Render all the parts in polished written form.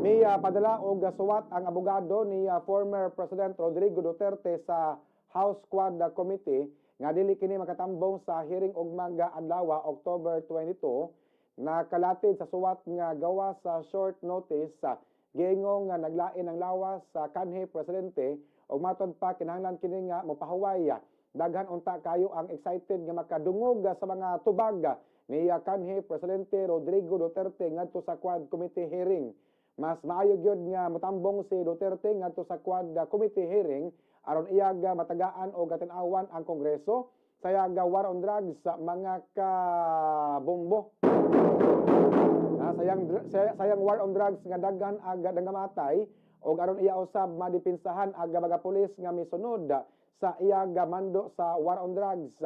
May padala og suwat ang abogado ni former President Rodrigo Duterte sa House Quad Committee nga dili kini makatambong sa hearing ugmang adlaw, October 22. Nakalatid sa suwat nga gawa sa short notice sa giingong nga naglain ang lawas sa kanhi presidente ug matod pa kinahanglan kini nga mopahuway. Daghan unta kayo ang excited nga makadungog sa mga tubag ni kanhi presidente Rodrigo Duterte ngadto sa Quad Committee hearing. Mas maayo gyud nga motambong si Duterte ngadto sa Quad Committee hearing aron iyag matagaan og katin-awan ang Kongreso sa iyag war on drugs sa mga kabombo. Sayang war on drugs nga daghan ag nangamatay og aron iya usab madipinsahan ag mga pulis nga misunod sa iyag mando sa war on drugs.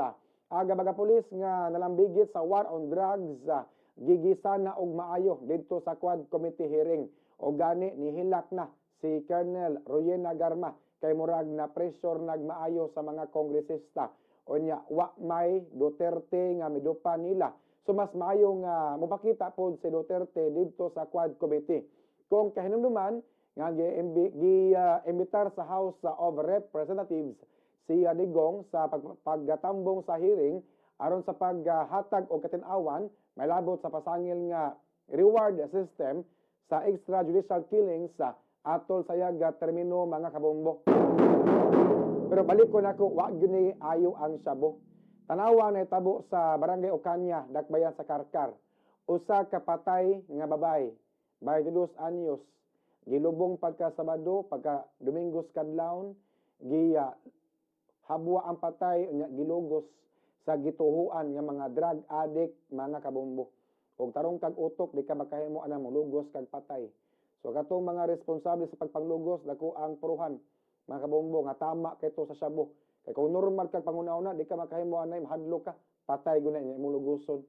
Ag mga pulis nga nalambigit sa war on drugs gigisa na og maayo didto sa Quad Committee hearing, og gani nihilak na si Colonel Royina Garma kay murag na pressure nagmaayo sa mga kongresista. Unya wa may Duterte nga midupa nila. So mas maayo nga mopakita pod si Duterte didto sa Quad Committee. Kung kahinumduman nga gi-imbitar sa House of Representatives si Digong sa paggatambong sa hearing aron sa paghatag og katin-awan may labot sa pasangil nga reward system sa extrajudicial killings sa atol sa yaga termino, mga kabombo. Pero balik ko nako, wa gyud ni ayo ang shabu. Tanawa na itabo sa Barangay Ocaña, Dakbayan sa Carcar. Usa ka patay nga babae, 22 anyos, gilubong pagka Sabado, pagka Domingos kadlawon, giya habwa ang patay, unya gilugos sa gituhuan nga mga drug addict, mga kabombo. Og tarong kag utok, di ka makahimo ana, molugos kag patay. So katong mga responsable sa pagpanglugos, dako ang puruhan, mga kabombo, nga tama kay to sa shabu. Kay kung normal kag panguna-una, di ka makahimo anay, mahadlok ka, patay guna niya imong luguson.